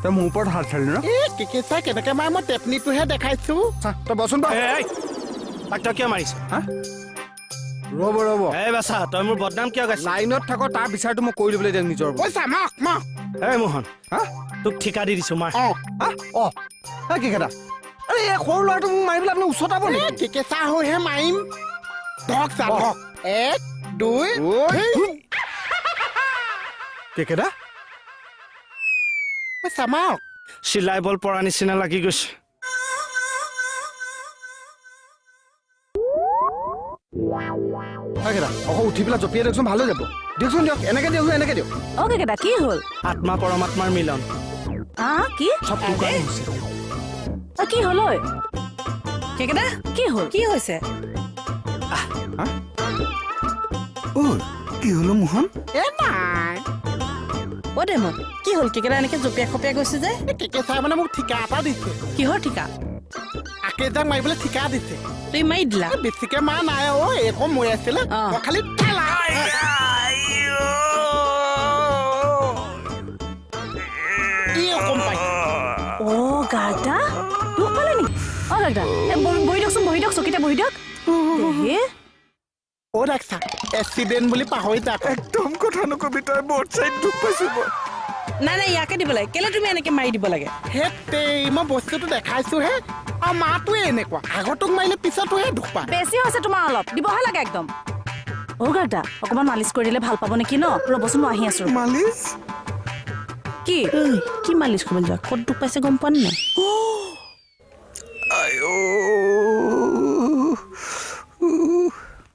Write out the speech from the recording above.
তই মোৰ ওপৰত হাত চালি ন? এই কেকেচা কেনেকে মাৰে মই টেপনিটোহে দেখাইছো। চা, তই বচোন বা। এই, তাক তই কিয় মাৰিছ? হা, ৰ'ব ৰ'ব। এই বাচা, তই মোৰ বদনাম কিয় গাইছ? লাইনত থাক, তাৰ বিচাৰটো মই কৰি ল'বলৈ দিয়ক নিজৰ। পইচা মাক মাক। এই মোহন। হা? তোক ঠিকা দি দিছো, মাৰ। অ। হা, অ, হা, কেকেদা, আৰে এই সৰু ল'ৰাটো মোক মাৰি পেলাই আপুনি উচতাব এই নেকি? কেকেচা হৈহে মাৰিম। ধৰক চা, অ। ধৰক। 1, 2। কেকেদা। পইচা মাৰক। চিলাই বল পৰা নিচিনা লাগি গৈছে। কেকেদা, আকৌ উঠি পেলাই জঁপিয়াই দিয়কচোন, ভাল হৈ যাব। দিয়কচোন, দিয়ক, এনেকে দিয়কচোন, এনেকে দিয়ক। অ কেকেদা, কি হ'ল? আত্মা পৰমাত্মাৰ মিলন। আ কি? চব তোৰ কাৰণে হৈছে। অ, কি হ'ল ঐ? কেকেদা, কি হ'ল? কি হৈছে? হা? ঐ, কি হ'ল মোহন? এ নাই। অ দেমন, কি হ'ল? কেকেদা এনেকে জঁপিয়াই খপিয়াই গৈছে যে? এই কেকেচাই মানে মোক ঠিকা এটা দিছে। কিহৰ ঠিকা? আকেজাক মাৰিবলৈ ঠিকা দিছে। তুমি মাৰি দিলা? এই বেছিকে মাৰা নাই অ, একো মৰি আছিলে। অ। মই খালি ঠেলা। ই অকণ পাইছে। অ গাৰ্গদা, দুখ পালে নেকি? অ গাৰ্গদা, এ, বহি দিয়কচোন, বহি দিয়ক, চকীতে বহি দিয়ক। দেহি। অ ডাকচা, এক্সিডেণ্ট বুলি পাহৰি যা আকৌ। একদম কথা নকবি তই, বহুত চাইড দুখ পাইছো মই। নাই নাই, ইয়াকে দিব লাগে। কেলে তুমি এনেকে মাৰি দিব লাগে? হেত্তেই, মই বস্তুটো দেখাইছোহে, আৰু মাটোৱে এনেকুৱা আগটোক মাৰিলে পিছতোহে দুখ পায়। বেছি হৈছে তোমাৰ, অলপ দিবহে লাগে একদম। অ গাৰ্গদা, অকণমান মালিচ কৰি দিলে ভাল পাব নেকি ন? ৰ'বচোন, মই আহি আছো। মালিচ? কি? ঐ, কি মালিচ কৰিবলৈ যোৱা? ক'ত দুখ পাইছে গম পোৱা নে নাই?